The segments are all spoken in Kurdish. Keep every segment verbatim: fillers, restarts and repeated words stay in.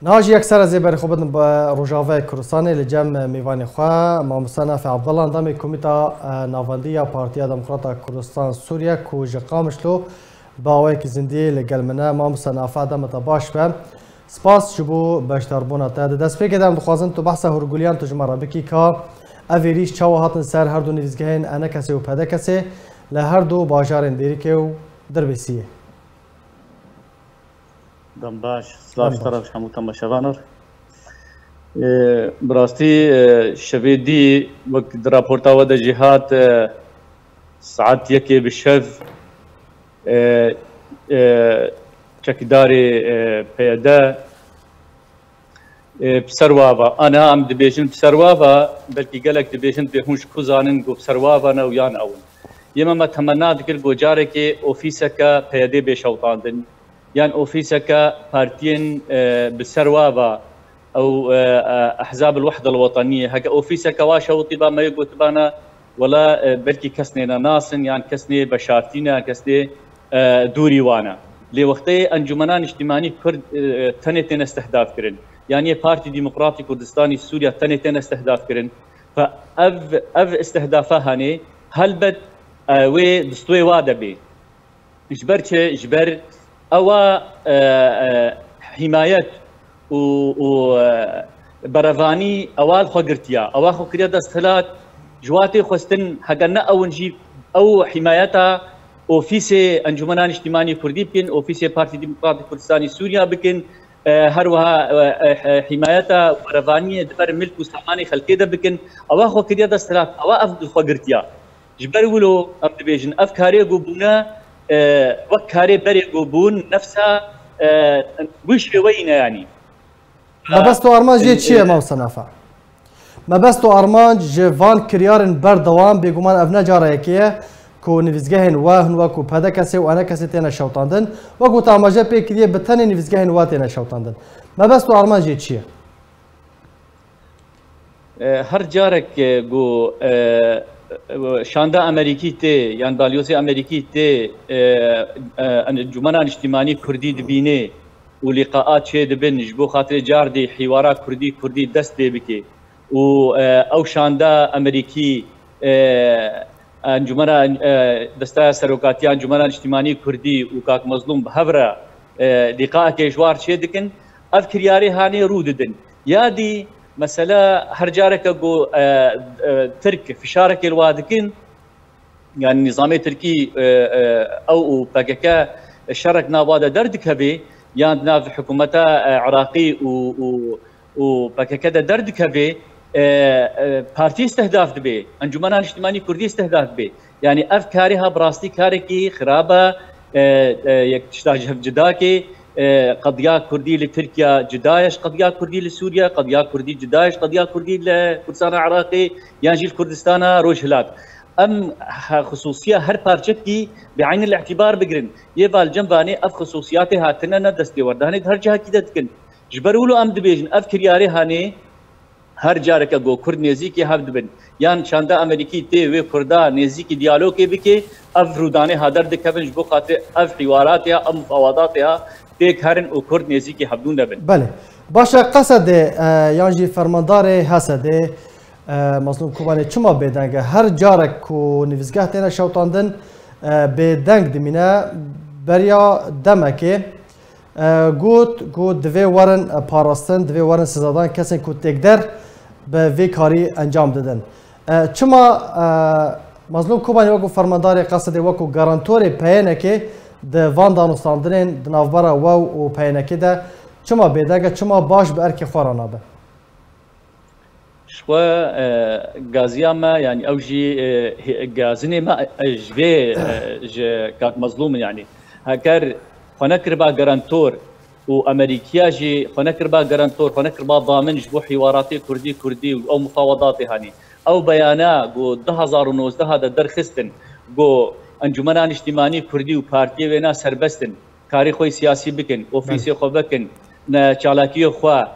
Niha jî yekser ez ê berê xwe bidim bi Rojavayê Kurdistanê, li cem mêvanê xwe, mamoste Nafi Abdullah, endamê Komîta, e, Navendî ya Partiya Demokrata Kurdistan Sûriye, ku ji Qamişlo bi awayekî zindî li gel min e. Mamoste Nafi, dema te baş be. Spas ji bo beşdarbûna te. Di destpêkê de em dixwazin tu behsa hûrguliyan tu ji me re bikî ka ev êrîş çawa hatin ser her du nivîzgehên ENKSê û PDKSê li her du bajarên Dêrikê û Dirbêsiyê. Dem baş, silav ji te re, ji hemû temaşevanan re. Ee, bi rastî, e, şevê dî, wek di raporta we de jî hat, e, saet yekê bi şev, e, e, çekdarê, e, PYD, e, bi ser wa ve. Ana em dibêjin bi ser wa ve, belkî gelek dibêjin, dibê hûn ji ku zanin ku bi ser wa ve ne û yan ew in. Yê me, me temenna dikir ku carekê ofîseke PYDê bê şewitandin, yan ofîseke partiyên, e, bi ser wa ve, ew, e, e, Ehzab el-Wehde el-Weteniyê, heke ofîseke wa şewitîba, me yê gotibana, wela, e, belkî kes nêne nasin, yan kes nê veşartî ne, kes nê, e, dûrî wan e. Lê wextê Encûmena Niştîmanî Kurd, e, tenê têne stehdaf kirin, yan yê Partî Demokratî Kurdistanî Sûriya tenê têne stehdaf kirin, fe ev, ev istihdafa hanê, helbet, e, wê distwê wa de bê. Ji ber çi? Ji ber ewa, e, e, hîmayet û, û, e, berevanî ewa li xwe girtiya. Ewa xwe kiriye desthilat, ji wa tê xwestin, heke ne ew in jî ew hîmayeta ofîsê Encûmena Niştîmanî Kurdî bikin, ofîsê Partî Demokratî Kurdistanî Sûriya bikin, e, her wiha, e, e, hîmayeta berevaniyê di ber milk û samanê xelkê de bikin. Ewa xwe kiriye desthilat, ewa ev li xwe girtiya. Ji ber wilo em dibêjin, ev karê ku bûne, e, wek karê berê ku bûn, nefsa, e, wî şêweyî ne, yanî. Mebest û armanc jê çi ye, e, Mamoste Nafi? Mebest û armanc ji van kiryarên berdewam, bêguman ev ne cara yekê ye ku nivîzgehên we hin wekû PDKSê û ENKSê têne şewitandin. Wekû te amaje pê kiriye, bi tenê nivîzgehên we têne şewitandin. Mebest û armanc jê çi ye? E, her carek, e, ku, e, e, şanda Amerîkî tê, yan balyozê Amerîkî tê, e, e, Encûmena Niştîmanî Kurdî dibînê û lîqaa çê dibin, ji bo xatirê cardî hîwara Kurdî, Kurdî dest pê bike. Û, e, ew şanda Amerîkî, e, Encûmena, e, Desteya Serokatiya Encûmena Niştîmanî Kurdî û kak Mezlûm bi hev re, e, lîqaekê ji war çê dikin, ev kiryarê hanê rû didin. Ya dî, mesela, her careke ku, e, e, Tirk fişarekê li wa dikin, yani nîzamê Tirkî, e, e, ew û PKK şerek nav wa de derdikeve, yan di nav hikûmeta, e, Iraqî û, û, û PKK de derdikeve, e, e, partî istihdaf dibe, Encûmena Niştîmanî Kurdî istihdaf dibe. Yani ev karê ha bi rastî karekî xirab e, e, e, yek tişta ji hev cida ke, e, qediya Kurdî li Tirkiye cida ye ji qediya Kurdî li Sûriye, qediya Kurdî cida ye ji qediya Kurdî li Kurdistana Iraqê, yan jî li Kurdistana Rojhilat. Em he-, xisûsiya her parçekî bi eynil îtîbar bigirin. Yê va li cem vanê ev xisûsiyatê hatine ne destêwerdanê di her cihekî de dikin. Ji ber wilo em dibêjin, ev kiryarê hanê her careke ku Kurd nêzîkî hev dibin, yan çanda Amerîkî tê wê Kurda nêzîkî diyalogê bike, ev rûdanê ha derdikevin ji bo xatirê ev hîwaratê ya, ev mufawadatê ya têk herin û Kurd nêzîkî hevdû nebin. Belê. Baş e, Qesedê, e, yan jî fermandarê Hesedê, e, Mazlûm Kobanê çima bêdeng e? Her carek ku nivîzgeh têne şewtandin, e, bêdeng dimîne. Beriya demekê, e, got ku divê werin, e, parastin, divê werin sizadan kesên ku têkder bi vê karî encam didin. E, çima, e, Mazlûm Kobanî wekû fermandarê Qesedê, wekû garantorê PYNKê di van danûstandinên di navbera we û PYNKê de çima bêdeng e, çima baş bi erkê xwe re nabe? Ji xwe, e, gaziya me, yanî ew jî, e, hê-, gazinê me, e, ji vê, e, ji kak Mezlûm in, yanî. Heger xwe nekiriba garantor û Amerîkiya jî xwe nekiriba garantor, xwe nekiriba damin ji bo hîwaratê Kurdî Kurdî û ew mufawedatê hanî. Ew beyana ku du hazar û nozdeh de derxistin, ku Encûmena Niştîmanî Kurdî û partiyê wêna serbest in. Karê xwe yê siyasî bikin, ofîsê Belê. xwe vekin, ne çalakiyê xwe,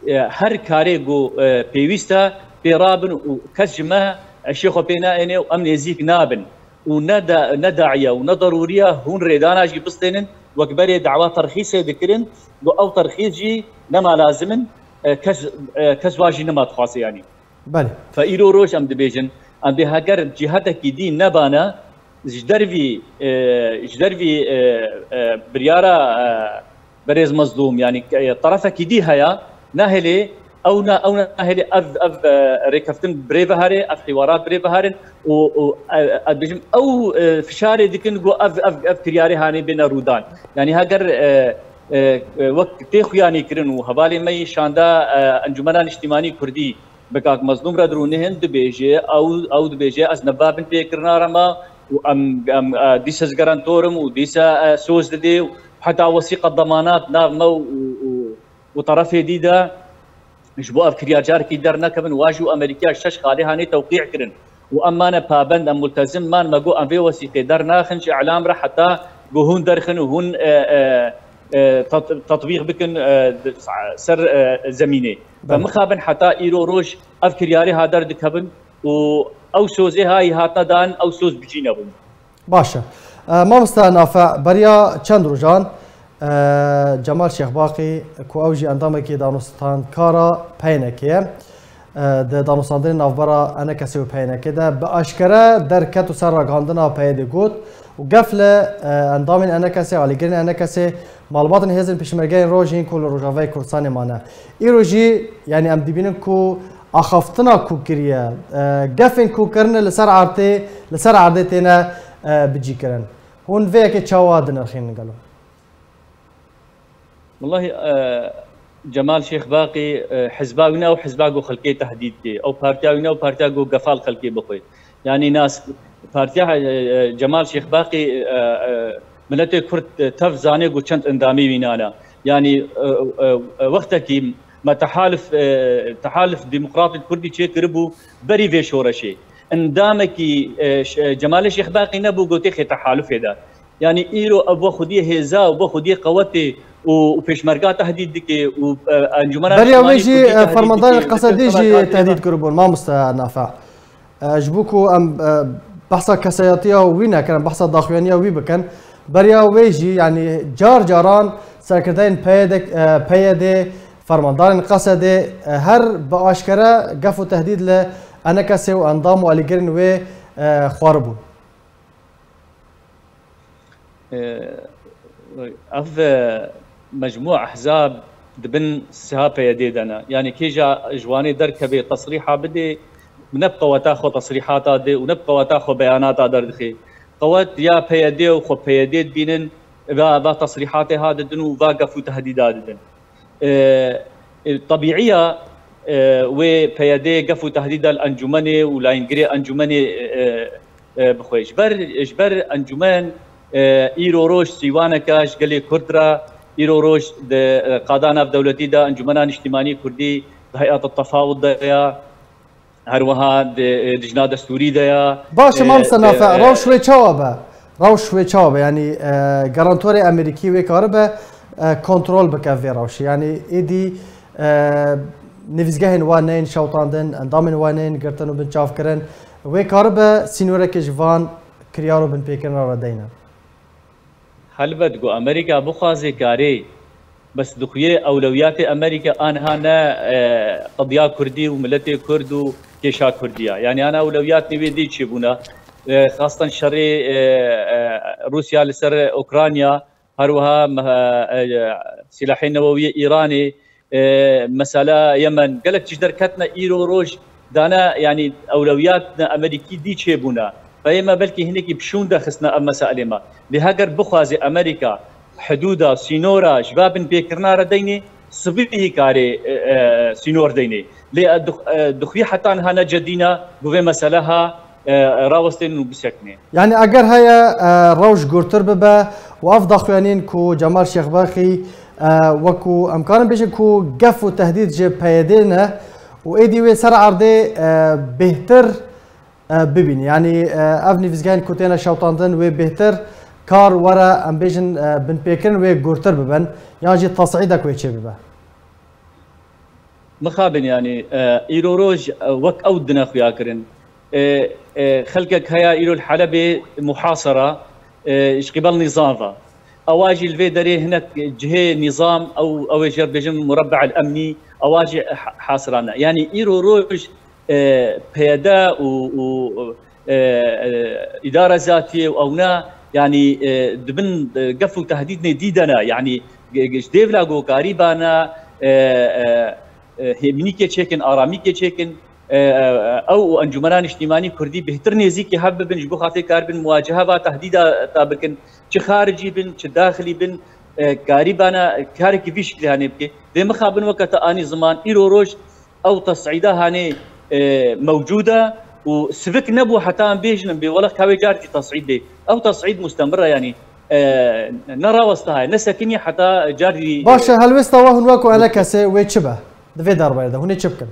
e, her karê ku, e, pêwîst e, pê rabin û kes ji me eşê xwe pê naêne û em nêzîk nabin. Û ne da-, ne daî ye û ne derûrî ye hûn rêdana jî bistênin, wek berê dawa terxîsê dikirin, got ew terxîs jî nema lazim in, e, kes, e, kes wa jî nema dixwaze yanî. Belê. Fe îro roj em dibêjin, em dê heger cîhetekî dî nebane, ji dervî, e, ji dervî, e, e, biryara, e, berêz Mezlûm, yanî, e, terefekî dî heye, nahêlê, ew na-, ew nahêlê ev, ev, e, rêkeftin birê bihere, ev hîwarat birê biherin û, û, e, ez dibêjim, ew, e, fişarê dikin ku ev, ev, ev kiryarê hanê bêne rûdan. Yanî heger, e, e, e, wek tê xuyanî kirin û hevalê me yî şanda, e, Encûmena Niştîmanî Kurdî, bi kak Mezlûm re dirûnihin, dibêje, ew, ew dibêje, ez neba binpêkirina re me û em, em, e, dîse ji garantor im û dîse, e, soz didê û heta wesîqa demanat nav me û, û, û terefê dî de ji bo ev kiryar carekî dernekevin, wa jî û Amerîkaya şeş xalê hanê tewqî kirin û em mane pabend, em multezim man, me got em vê wesîqê dernaxin ji îlam re heta ku hûn derxin û hûn, e, e, e, tat-, tatbîq bikin, e, di-, ser, e, zemînê. Ve Belê. mixabin heta îro roj ev kiryarê ha derdikevin û ew sozê ha yî hatine dan, ew soz bi cî nebûn. Baş e. E, mamoste Nafe, beriya çend rojan, e, Cemal Şêxbaqî, ku ew jî endamekî danûstankara P Y N'ê ye, e, di danûstandinê navbera Enekesê û P Y N'ê de bi aşkere derket û ser ragihandina P Y D'ê got û gef li, e, endamên Enekesê, alîgirên Enekesê, malbatên hêzên pêşmergeyên rojîn ku li Rojavayê Kurdistanê mane. Îro jî, yanî em dibînin ku axaftina ku kiriye, e, gefên ku kirine li ser erdê, li ser erdê têne, e, bicîkirin. Hûn vê yekê çawa dinirxînin gelo? Wellahî, e, Cemal Şêxbaqî, e, hizba wî ne ew hizba ku xelkê tehdîd dike. Ew partiya wî ne ew partiya ku gefa li xelkê bixwe. Yanî nas, partiya, e, e, Cemal Şêxbaqî, e, e, miletê Kurd, e, tev zane ku çend endamî wî nane. Yanî, e, e, e, wextekî me tehalif, e, tehalif Demokratên Kurdî çêkiribû berî vê şoreşê. Endamekî, e, ş-, e, Cemalê Şêxbaqî nebû gotê xê tehalufê de. Yanî îro ev we xwediyê hêza û we xwediyê qewetê û, û pêşmerga tehdîd dike û, e, Encûmena Beriya wê Niştimanî jî, Kurdî e, tehdîd fermandarên dike, Qesedê jî tehdîd kiribûn, mamoste Nafe. E, ji bo ku em, e, behsa kesayetiya wî nekin, em behsa daxuyaniya wî bikin. Beriya wê jî, yanî car caran serkirdeyên P Y D, e, P Y D, fermandarên Qesedê, e, her bi aşkere gef û tehdîd li Enekesê û endam û alîgirên wê, e, xwaribûn. E, ev, e, mecmûa ehzab di bin siha P Y D de ne. Yanî kê ja ji wanê derkeve tesrîha bide, ne bi qeweta xwe tesrîhata dê û ne bi qeweta xwe beyanata derdixe. Qewet ya P Y D û xwe P Y D dibînin, va, va tesrîhatê ha didin û va gef û tehdîda didin. E, e, tebîiya, e, wê P Y D gef û tehdîda li encûmenê û layîngirê encûmenê, e, e, bixwe. Ji ber, ji ber encûmen, e, îro roj sîwaneke ji gelê Kurd re, îro roj di, e, qada navdewletî de Encûmena Niştîmanî Kurdî di Heyet Tefawud de ya, her wiha di, e, Lijna Destûrî de ya. Baş e, e, mamoste Nafe, e, rewş wê çawa be? Rewş wê çawa be? Yanî, e, garantorê Amerîkî wê karibe, e, kontrol bike vê rewşê. Yanî êdî, e, nivîzgehên wa neyên şewtandin, endamên wa neyên girtin û binçavkirin. Wê karibe sînorekê ji van kiryar û binpêkirina re deyne. Helbet ku Amerîka bixwaze karê, bes dixuye ewlewiyatê Amerîka aniha ne, e, qediya Kurdî û miletê Kurd û kêşa Kurdî ya. Yanî ana ewlewiyatê wê dî çêbûna. E, xastan şerê, e, e, Rûsya li ser Ukrayna, her wiha me-, e, e, silahê newewî yê Îranê, e, mesela Yemen, gelek tişt derketine îro roj dane, yanî ewlewiyat ne Amerîkî dî çêbûne. Peyê me belkî hinekî bi şûn de xistine ev meselê me. Lê heger bixwaze Amerîka hidûda, sînora ji va binpêkirina re deynê, sibî hî karê, e, e, sînor deynê. Lê, e, dix-, e, dixwî heta niha ne cedî ne, ku vê mesele ha, e, rawestên û bisekinê. Yanî eger heye, e, rewş gurtir bibe û ev daxuyaniyên ku Cemal Şêxbexî, e, wekû em karin bêjin ku gef û tehdîd ji P Y D ne û êdî wê ser erdê, e, bêhtir, e, bibîne. Yanî, e, ev nivîzgehên ku têne şewtandin wê bêhtir kar were, em bêjin, e, binpêkirin wê gurtir bibin yan jî tesîdek wê çêbibe. Mixabin, yanî, e, îro roj, e, wek ew dine xuya kirin. E, e, xelkek heye îro li Helebê muhasera, e, ji qîbel nîzam ve. Ewa jî li vê derê hinek cihê nîzam, ew, ew ê jê re bêjin murabbe el emnî, ewa jî ha-, hasirane. Yanî îro roj, e, P Y D û, û, e, e, îdara zatiyê û ewna, yanî, e, dibin, e, gef û tehdîd nê dî de ne. Yanî, ge-, ge-, ji dêvla gokarî bana, e, e, e, hêminîkê çêkin, aramîkê çêkin, e, e, ew û encûmena niştîmanî kurdî bêhtir nêzîkî hev bibin, ji bo xatirê karibin muwaceha va tehdîda ta bikin, çi xaricî bin, çi daxilî bin, e, karîbana karekî vî şiklî hanê bike. Vê mixabin weke te anî ziman, îro roj ew tesîda hanê, e, mewcûd e û sivik nebû heta em bêjin bê wele ka wê car jî tesîd bê. Ew tesîd mustemir e, yanî, e, ne rawesta heye, ne sekiniye heta car jî, Baş e, e, helwêsta we hûn wek û enekesê wê çi be? Di vê derbarê de hûn ê çi bikin?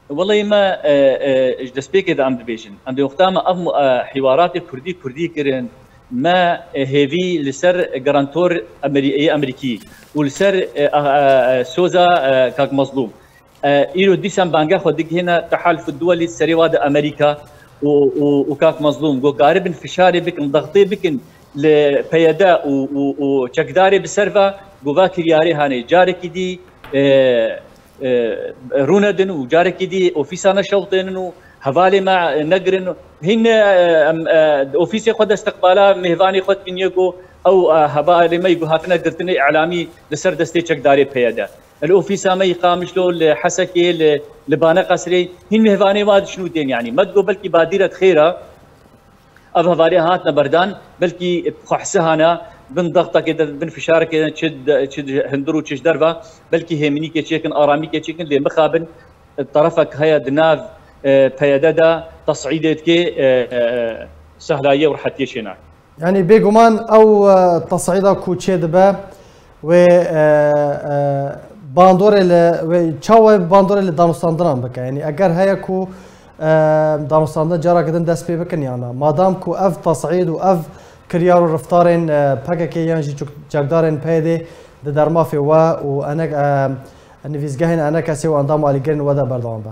Wele me, e, e, ji destpêkê de em dibêjin. Em dê wexta me ev mu-, e, hîwaratê kurdî kurdî kirin. Me, e, hêvî li ser garantor Amerî-, ê Amerîkî û li ser, e, e, e, soza, e, Kak Mezlûm. E, îro dîsan banga xwe digihêne tehaluf duwelî serê wa de Amerîka û, û, û Kak Mezlûm. Go karibin fişarê bikin, dextê bikin li P Y D û, û, û çekdarê bi ser ve, go va kiryarê hanê. Carekî dî, e, e, rûnedin û carekî dî ofîsa neşewtênin û hevalê me negirin. Hîn, e, em, e, ofîsê xwe de istiqbala mêvanê xwe dikiniye ku ew, e, hevalê me ku hatine girtinê îlamî li ser destê çekdarê P Y D. Li ofîsa me yî Qamişlo, li Hesekê, li, li Baneqesrê hîn mêvanê wa diçin û tên, yanî me digo belkî badîre xêr e. Ev hevalê hatine berdan, belkî xwe hesihana bin dextekê de, bin fişarekê de, çi de, çi di hundir û çi ji derve, belkî hêminîkê çêkin, aramîkê çêkin, lê mixabin, e, terefek heye di nav, e, P Y D de tesîdê dike, e, e, sehlayiyê û rehetiyê çênake. Yanî bêguman ew, e, tesîda ku çê dibe, wê, e, e, bandorê li, wê çawa bandorê li danûstandinan bike? Yanî eger heye ku, e, danûstandin careke din dest pê bikin ya na? Madam ku ev tesîd û ev kiryar û reftarên, e, P K K yan jî çek-, çekdarên P Y D'ê di dermafê we û enek, e, nivîsgehên enekesê û endam alîgirên we de berdewam be.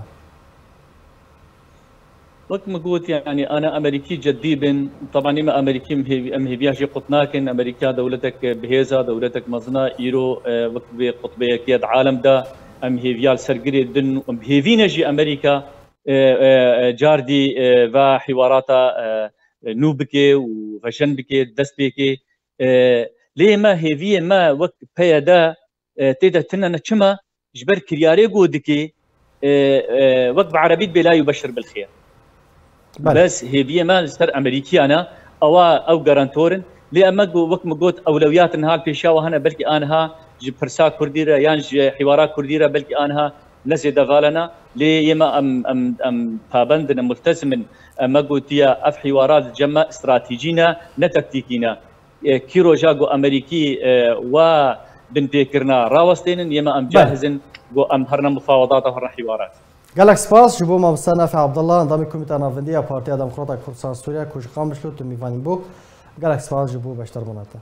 Wek min got, yanî ana Amerîkî ceddî bin. Teban ê me Amerîkî em hêv-, em hêviya jê qut nakin. Amerîka dewletek bihêz e, dewletek mezin e. Îro, e, wek vê qutbeyekî ye di alem de em hêviya li ser girê din û em hêvî ne jî Amerîka, e, e, e, cardî, e, va hîwarata, e, e, nû bike û vejen bike, dest pê ke. E, lê me hêviyê me wek P Y D, e, tê de tune ne. Çima? Ji ber kiryarê ku dikê, e, e, wek bi erebî dibê la yubeşir bil xêr. Belê. Bes hêviyê me li ser Amerîkiyan e, ewa ew garantor in. Lê em me got, wek min got, ewlewiyat niha li pêşiya we hene, belkî aniha ji pirsa kurdî re yan ji hîwara kurdî re belkî aniha ne zêde vala ne. Lê yê me em, em, em pabend in, em multezim in. Em me gotiye ev hîwara li cem me stratejî ne, ne taktîkî ne. E, kî roja ku Amerîkî, e, wa binpêkirina rawestênin, yê me em Belê. cahiz in ku em herine mufawedata, herine hîwarat. Gelek spas ji bo mamoste Nafi Abdullah, endamê Komîta Navendî ya Partiya Demokrata Kurdistan Sûriye ku ji Qamişlo tu mîvanî bû. Gelek spas ji bo beşdarbûna te.